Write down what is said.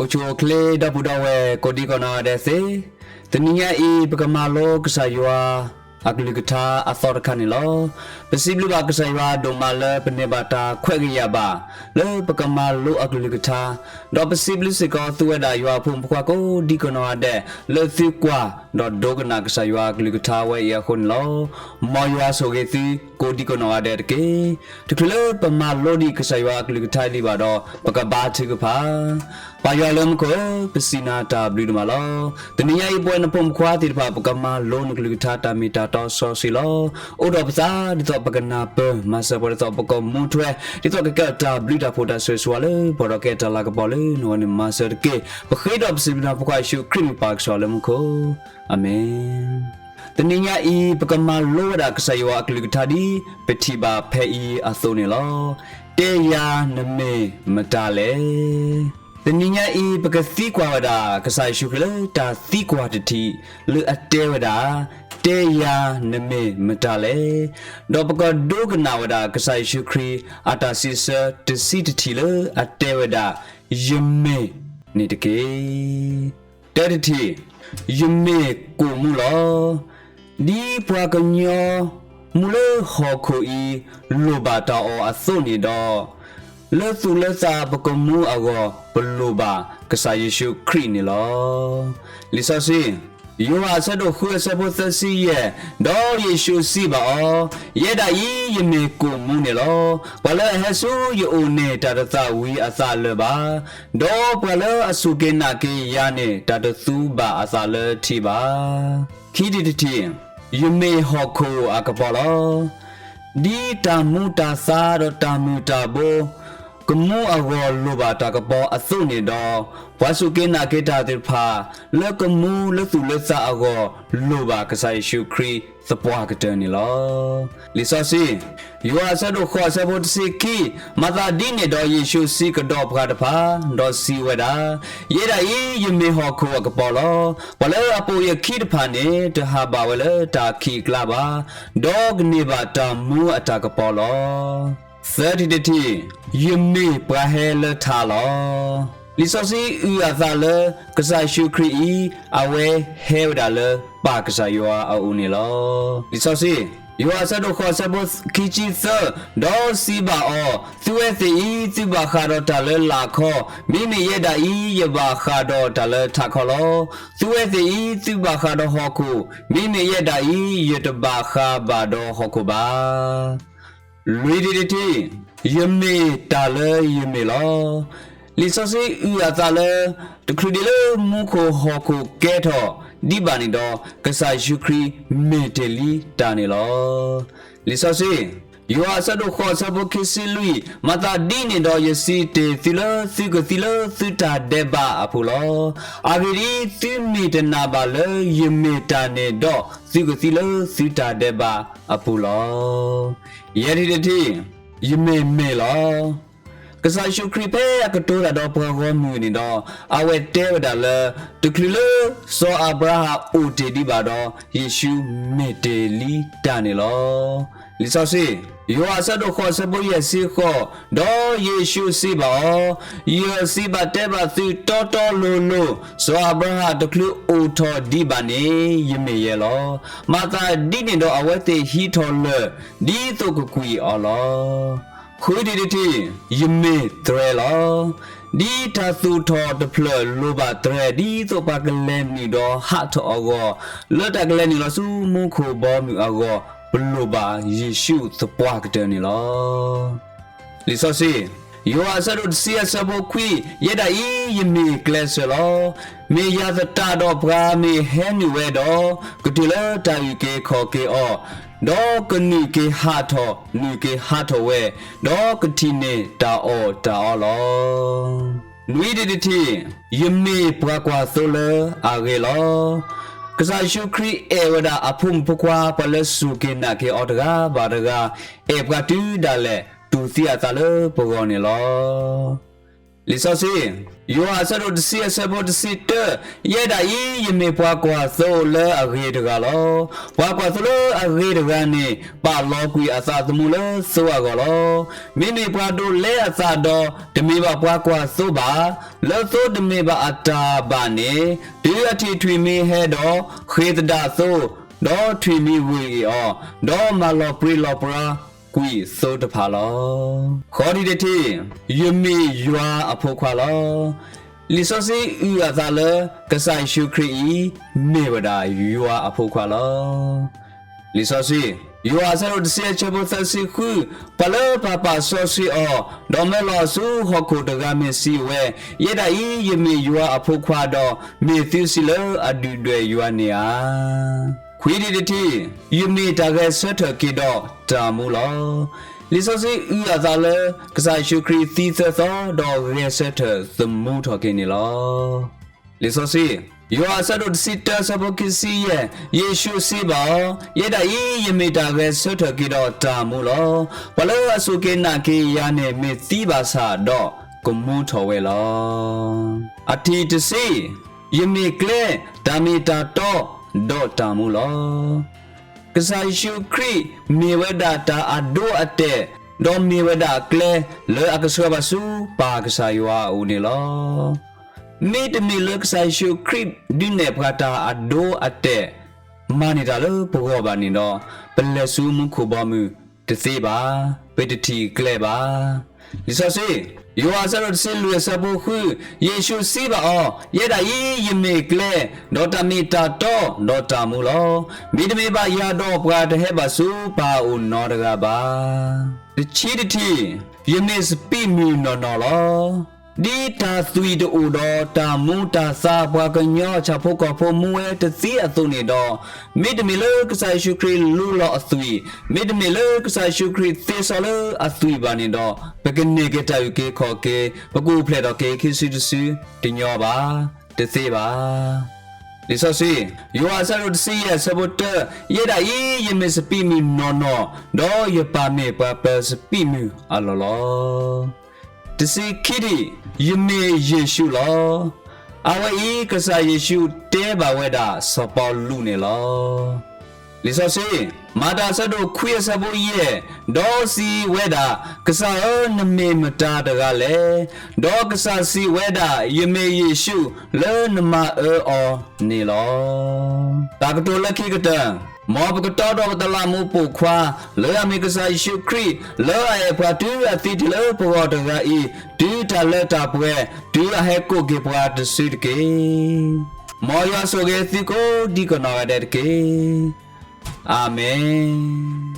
အိၣ်ဆူၣ်အိၣ်ချ့ဒီပုၢ်ဒီဝဲၢ်ကိးဒံကနီၢ်ဂၤဒဲးသ့, တနံၤညါအံၤ ပကမၤလိကစၢ်ယွၤအကလုၢ်ကထါအသီတခါန့ၣ်လီၤ. ပစံးဘျုးဘၣ်ကစၢ်ယွၤဒိၣ်မးလၢပန့ၢ်ဘၣ်တၢ်ခွဲးဂ့ၤယာ်ဘၣ် လၢပကမၤလိအကလုၢ်ကထါ, ဒီးပစံးဘျုးစ့ၢ်ကီးသုဝဲဒၣ်ယွၤအဖိမုၣ်ဖိခွါကိးဒံကနီၢ်ဂၤဒဲး လၢသုကွၢ်ဒီးဒိကနၣ်ကစၢ်ယွၤအကလုၢ်ကထါဝဲအံၤအဃိန့ၣ်လီၤ. မ်ယွၤဆိၣ်ဂ့ၤသုကိးဒံကနီၢ်ဂၤဒဲးတက့ၢ်. တချုးလၢပမၤလိဒံးကစၢ်ယွၤအကလုၢ်ကထါဒံးဘၣ်ဒီး ပကဘါထုကဖၣ်. ပၢ်ယွၤလၢမူခိၣ်ဧၢ, ပစံးနၤတၢ်ဘျုးဒိၣ်မးလီၤ. တနံၤညါအံၤ ပဝဲနဖိမုၣ်ဖိခွါသ့ၣ်တဖၣ် ပကမၤလိနကလုၢ်ကထါတၢ်မ့ၢ်တၢ်တီစီဆှံလီၤ. အိးထီၣ်ပသးဒ်သိးပကနၢ်ပၢၢ်, မၤစၢၤပှၤဒ်သိးပကမူထွဲ, ဒ်သိးကကဲထီၣ်တၢ်ဘျုးတၢ်ဖှိၣ်တၢ်ဆိၣ်ဂ့ၤဆိၣ်ဝါလၢပှၤဒီးကဲတၢ်လၤကပီၤလၢနဂီၢ်န့ၣ် မၤစၢၤတက့ၢ်. ပဃ့ဒီးပစံးဘျုးနဖိခွါယ့ၣ်ၡူးခရံာ်မ့ၢ်ပၢ်ကစၢ်လၢမူခိၣ်, အၤမ့ၣ်. တနံၤညါအံၤ ပကမၤလိဝဲဒၣ်ကစၢ်ယွၤအကလုၢ်ကထါဒ် ပထံၣ်ဘၣ်ဖဲအံၤအသိးန့ၣ်လီၤ. တဲယၤနမ့ၢ်မတၤလဲၣ်. တနံၤညါအံၤ ပကသံကွၢ်ဝဲဒၣ် ကစၢ်ယ့ၣ်ၡူးခရံာ်လၢတၢ်သံကွၢ်တထံၣ် လၢအတဲဝဲဒၣ်, တဲယၤနမ့ၢ်မတၤလဲၣ်. ဒီးပကဒိကနၣ်ဝဲဒၣ် ကစၢ်ယ့ၣ်ၡူးခရံာ် အတၢ်စံးဆၢတဆံတထံၣ်လၢအတဲဝဲဒၣ်, ယမ့ၢ်န့ၣ်တက့ၢ်. တၢတထံၣ်, ယမ့ၢ်ကိၣ်မူလီၤ. ဒ်ပှၤကညီမူလၢဟီၣ်ခိၣ်အံၤ လိၣ်ဘၣ်တၢ်အီၣ်အသိးန့ၣ်ဒီး, လၢသူၣ်လၢသးပကမူအဂီၢ် ပလိၣ်ဘၣ်ကစၢ်ယ့ၣ်ၡူးခရံာ်န့ၣ်လီၤ. လံာ်စီဆှံ, ယိၤဟၣ်အဆၢဒိၣ်ဃုအဆၢဖိသၢဆံယဲၢ်, ဒီးယ့ၣ်ၡူးစံးဘၣ်အီၤ, ယဲဒၣ်အံၤ ယမ့ၢ်ကိၣ်မူန့ၣ်လီၤ. ပှၤလၢအဟဲဆူယအိၣ်န့ၣ် တၢ်တသၣ်ဝံၤအသးလၢၤဘၣ်, ဒီးပှၤလၢအစူၢ်က့ၤနာ်က့ၤယၤန့ၣ် တၢ်တသူဘၣ်အသးလၢထံဘၣ်. ခံထံၣ်တထံၣ်, ယမ့ၢ်ဟီၣ်ခိၣ်အကပီၤလီၤ. ဒ်တၢ်မူတၢ်သါဒီးတၢ်မုၢ်တၢ်ဘိ ကမူအဂီၢ်လိၣ်ဘၣ်တၢ်ကပီၤအသိးန့ၣ်ဒီး, ပှၤစူၢ်က့ၤနာ်က့ၤတၢ်သ့ၣ်တဖၣ် လၢကမူလၢသူၣ်လၢသးအဂီၢ် လိၣ်ဘၣ်ကစၢ်ယ့ၣ်ၡူးခရံာ်သပှၢ်ကတၢၢ်န့ၣ်လီၤ. လံာ်စီဆှံ, ယိၤဟၣ်အဆၢဒိၣ်ဃိးအဆၢဖိတဆံခံ, မၤသးဒ်န့ၣ်ဒီး ယ့ၣ်ၡူးစံးကဒီးပှၤတဖၣ်, ဒီးစံးဝဲဒၣ်, ယဲဒၣ်အံၤ ယမ့ၢ်ဟီၣ်ခိၣ်အကပီၤလီၤ. ပှၤလၢအပိာ်ယခံတဖၣ်န့ၣ် တဟးဘၣ်ဝဲလၢတၢ်ခံးအကျါဘၣ်, ဒီးကန့ၢ်ဘၣ်တၢ်မူအတၢ်ကပီၤလီၤ. သၢထံၣ်တထံၣ်, ယမ့ၢ်ပှၤဟဲလၢထးလီၤ. လံာ်စီဆှံအုၣ်အသးလၢ ကစၢ်ယ့ၣ်ၡူးခရံာ်အံၤ အဝဲဟဲဝဲဒၣ်လၢပၢ်ကစၢ်ယွၤအအိၣ်န့ၣ်လီၤ. လံာ်စီဆှံ, ယိၤဟၣ်အဆၢဒိၣ်ဃိးအဆၢဖိခံဆံသၢ, ဒီးစံးဘၣ်အီၤ, သုဝဲသ့ၣ်အံၤ သုဘၣ်ဃးဒီးတၢ်လၢလာ်ခီ, မ့မ့ၢ်ယဲဒၣ်အံၤ ယဘၣ်ဃးဒီးတၢ်လၢထးခီလီၤ. သုဝဲသ့ၣ်အံၤ သုဘၣ်ဃးဒီးဟီၣ်ခိၣ်, မ့မ့ၢ်ယဲဒၣ်အံၤ ယတဘၣ်ဃးဘၣ်ဒီးဟီၣ်ခိၣ်ဘၣ်. လွံၢ်ထံၣ်တထံၣ်, ယမ့ၢ်တၢ်လၢယမ့ၢ်လီၤ. လံာ်စီဆှံအုၣ်အသးလၢ တချုးဒံးလၢမူခိၣ်ဟီၣ်ခိၣ်ကဲထီၣ်ဒံးဘၣ်န့ၣ်ဒီး ကစၢ်ယ့ၣ်ၡူးခရံာ်မ့ၢ်တ့ၢ်လံတၢ်န့ၣ်လီၤ. လံာ်စီဆှံ, ယိၤဟၣ်အဆၢဒိၣ်ဃိးအဆၢဖိခံဆံလွံၢ်, မၤသးဒ်န့ၣ်ဒီး ယစံးတ့ၢ်သုလၢသုကသံလၢသုတၢ်ဒဲးဘးအပူၤလီၤ. အဂ့ၢ်ဒ်အံၤ, သုမ့ၢ်တနာ်ဘၣ်လၢယမ့ၢ်တၢ်န့ၣ်ဒီး သုကသံလၢသုတၢ်ဒဲးဘးအပူၤလီၤ. ယဲၢ်ထံၣ်တထံၣ်, ယမ့ၢ်မ့ၢ်လီၤ. ကစၢ်ယ့ၣ်ၡူးခရံာ်ဖဲအကတိၤတၢ်ဒီးပှၤဂီၢ်မုၢ်န့ၣ်ဒီး အဝဲတဲဝဲဒၣ်လၢ တချုးလၢစီၤအၤဘြၤဟၣ်အိၣ်တ့ၢ်ဒံးဘၣ်ဒီး ယ့ၣ်ၡူးမ့ၢ်တ့ၢ်လံတၢ်န့ၣ်လီၤ. လံာ်စီဆှံ, ယိၤဟၣ်အဆၢဒိၣ်ဃိးအဆၢဖိယဲၢ်ဆံဃိး, ဒီးယ့ၣ်ၡူးစံးဘၣ်အီၤ, ယစံးဘၣ်တဲဘၣ်သုတီတီလိၤလိၤ, စီၤအၤဘြၤဟၣ်တချုးအိၣ်ထီၣ်ဒံးဘၣ်န့ၣ် ယမ့ၢ်ယဲလီၤ. မၤသးဒ်န့ၣ်ဒီး အဝဲသ့ၣ်ဟံးထီၣ်လၢၢ် ဒ်သိးကကွံာ်အီၤလီၤ. ဃုထံၣ်တထံၣ်, ယမ့ၢ်တြဲၤလီၤ. ဒ်တၢ်သူၣ်ထီၣ်တဖျၢၣ်လိၣ်ဘၣ်တြဲၤ ဒ်သိးပှၤကလဲၤနုာ်ဒီးဟးထီၣ်အဂီၢ်, လၢတၢ်ကလဲၤနုာ်လီၤဆူမူခိၣ်ဘီမုၢ်အဂီၢ်, ပလိၣ်ဘၣ်ယ့ၣ်ၡူးသပှၢ်ကတၢၢ်န့ၣ်လီၤ. လံာ်စီဆှံ, ယိၤဟၣ်အဆၢဒိၣ်တဆံအဆၢဖိခွံ, ယဲဒၣ်အံၤ ယမ့ၢ်ကျဲစၢၤလီၤ. မ့ၢ်ယၤသတးဒီးပှၤမ့ၢ်ဟဲနုာ်ဝဲဒီး, ကတုၤလၢတၢ်အုၣ်က့ၤခီၣ်က့ၤအီၤ, ဒီးကနုာ်က့ၤဟးထီၣ် နုာ်က့ၤဟးထီၣ်ဝဲ, ဒီးကထံၣ်န့ၢ်တၢ်အီၣ်တၢ်အီလီၤ. နွံထံၣ်တထံၣ်, ယမ့ၢ်ပှၤကွၢ်သိလၢအဂ့ၤလီၤ. ကစၢ်ယ့ၣ်ၡူးခရံာ်အဲၣ်ဝဲဒၣ်အဖိမုၣ်ဖိခွါ ပှၤလၢစူၢ်က့ၤနာ်က့ၤအီၤတဂၤဘၣ်တဂၤ, အဲၣ်ပှၤတုၤဒၣ်လဲာ် တူၢ်သံအသးလၢပဂီၢ်န့ၣ်လီၤ. လံာ်စီဆှံ, ယိၤဟၣ်အဆၢဒိၣ်တဆံအဆၢဖိတဆံတၢ, ယဲဒၣ်အံၤ ယမ့ၢ်ပှၤကွၢ်သိလၢအဂ့ၤတဂၤလီၤ. ပှၤကွၢ်သိလၢအဂ့ၤတဂၤန့ၣ် ပာ်လီၤကွံာ်အသးသမူလၢသိအဂီၢ်လီၤ. မ့မ့ၢ်ပှၤဒိးလဲအသးဒီး တမ့ၢ်ဘၣ်ပှၤကွၢ်သိဘၣ်, လၢသိတမ့ၢ်ဘၣ်အတၢ်ဘၣ်န့ၣ်, တုၤအထံၣ်ထွံၣ်မံၤဟဲဒီး ဃ့ၢ်သဒၣ်သိ, ဒီးထွံၣ်မံၤဂုာ်အီၤ, ဒီးမၤလီၤပြံလီၤပြါကွံာ်သိတဖၣ်လီၤ. ဃီထံၣ်တထံၣ်, ယမ့ၢ်ယွၤအဖိခွါလီၤ. လံာ်စီဆှံအုၣ်အသးလၢ ကစၢ်ယ့ၣ်ၡူးခရံာ်အံၤ မ့ၢ်ဝဲဒၣ်ယွၤအဖိခွါလီၤ. လံာ်စီဆှံ, ယိၤဟၣ်အဆၢဒိၣ်တဆံအဆၢဖိသၢဆံဃု, ပှၤလၢပၢ်ပာ်စီဆှံအီၤ, ဒီးမၢလီၤအီၤဆူဟီၣ်ခိၣ်တဂၤမ့ၢ်စံးဝဲ, ယဲဒၣ်အံၤ ယမ့ၢ်ယွၤအဖိခွါဒီး မ့ၢ်သုစံးလၢအဒုၣ်ဒွဲၣ်ယွၤန့ၣ်ဧါ. ခွံထံၣ်တထံၣ်, ယမ့ၢ်တၢ်ဂဲၤဆၢထၢၣ်က့ၤဒီးတၢ်မူလီၤ. လံာ်စီဆှံအုၣ်အသးလၢ ကစၢ်ယ့ၣ်ၡူးခရံာ်သံသၢသီ ဒီးဂဲၤဆၢထၢၣ်သမူထီၣ်က့ၤန့ၣ်လီၤ. လံာ်စီဆှံ, ယိၤဟၣ်အဆၢဒိၣ်တဆံတၢအဆၢဖိခံဆံယဲၢ်, ယ့ၣ်ၡူးစံးဘၣ်အီၤ, ယဲဒၣ်အံၤ ယမ့ၢ်တၢ်ဂဲၤဆၢထၢၣ်က့ၤဒီးတၢ်မူလီၤ. ပှၤလၢအစူၢ်က့ၤနာ်က့ၤယၤန့ၣ် မ့ၢ်သံဘၣ်ဆၣ်ဒီးကမူထီၣ်ဝဲလီၤ. အထံၣ်တဆံ, ယမ့ၢ်ကျဲ, တၢ်မ့ၢ်တၢ်တီ, ဒီးတၢ်မူလီၤ. ကစၢ်ယ့ၣ်ၡူးခရံာ်မ့ၢ်ဝဲဒၣ်တၢ်အဒိအတဲာ်, ဒီးမ့ၢ်ဝဲဒၣ်အကျဲ လၢအကဆှၢပှၤဆူပၢ်ကစၢ်ယွၤအအိၣ်န့ၣ်လီၤ. မ့တမ့ၢ်လၢကစၢ်ယ့ၣ်ၡူးခရံာ်ဒုးနဲၣ်ပှၤတၢ်အဒိအတဲာ်, မၤန့ၢ်တၢ်လၢပဂီၢ်ဘၣ်န့ၣ်ဒီး, ပလဲၤဆူမူခိၣ်ဘီမုၢ်တသ့ဘၣ်, ပတထံၣ်ကျဲဘၣ်. လံာ်စီဆှံ, ယိၤဟၣ်အဆၢဒိၣ်တဆံလွံၢ်အဆၢဖိဃု, ယ့ၣ်ၡူးစံးဘၣ်အီၤ, ယဲဒၣ်အံၤ ယမ့ၢ်ကျဲ, ဒီးတၢ်မ့ၢ်တၢ်တီ, ဒီးတၢ်မူလီၤ. မ့တမ့ၢ်ဘၣ်ယၤဒီးပှၤတဟဲဘၣ်ဆူပၢ်အအိၣ်နီတဂၤဘၣ်. တဆံတထံၣ်, ယမ့ၢ်စပံးမုၢ်နီၢ်နီၢ်လီၤ. ဒ်တၢ်သွံၣ်တအိၣ်ဒီးတၢ်မူတၢ်သါ ပှၤကညီဆၣ်ဖိကီၢ်ဖိမူဝဲတသ့အသိးန့ၣ်ဒီး, မ့တမ့ၢ်လၢကစၢ်ယ့ၣ်ၡူးခရံာ်လူလီၤအသွံၣ်, မ့တမ့ၢ်လၢကစၢ်ယ့ၣ်ၡူးခရံာ်သ့စီလၢအသွံၣ်ဘၣ်န့ၣ်ဒီး, ပကန့ၢ်က့ၤတၢ်အုၣ်က့ၤခီၣ်က့ၤ, ပကအိၣ်ဖျဲၣ်ထီၣ်က့ၤခံစုတစုတညီဘၣ်, တသ့ဘၣ်. လံာ်စီဆှံ, ယိၤဟၣ်အဆၢဒိၣ်တဆံယဲၢ်အဆၢဖိတၢ, ယဲဒၣ်အံၤ ယမ့ၢ်စပံးမုၢ်နီၢ်နီၢ်, ဒီးယပၢ်မ့ၢ်ပှၤပၢၤစပံးမုၢ်အလီၢ်လီၤ. တဆံခံထံၣ်, ယမ့ၢ်ယ့ၣ်ၡူးလီၤ. အဝဲအံၤ ကစၢ်ယ့ၣ်ၡူးတဲဘၣ်ဝဲဒၣ်စီၤပီလူးန့ၣ်လီၤ. လံာ်စီဆှံ, မၤတၢ်အဆၢဒိၣ်ခွံအဆၢဖိယဲၢ်, ဒီးစံးဝဲဒၣ်, ကစၢ်ဧၢ, နမ့ၢ်မတၤတဂၤလဲၣ်. ဒီးကစၢ်စံးဝဲဒၣ်, ယမ့ၢ်ယ့ၣ်ၡူးလၢနမၤအၢအီၤန့ၣ်လီၤ. တၢ်ကတိၤလၢခံကတၢၢ်, မ်ပကတီဒီးပတလးမူးပိာ်ခွါ, လၢအမ့ၢ်ကစၢ်ယ့ၣ်ၡူးခရံာ်, လၢအအဲၣ်ပှၤတုၤအသံတ့ၢ်လၢပဂီၢ်တဂၤအံၤ, တုၤတၢ်လၢတၢ်ပှဲၤ, တုၤအဟဲကိးက့ၤပှၤတစုတက့ၢ်. မ်ယွၤဆိၣ်ဂ့ၤသုကိးဒံကနီၢ်ဂၤဒဲးတက့ၢ်. အၤမ့ၣ်.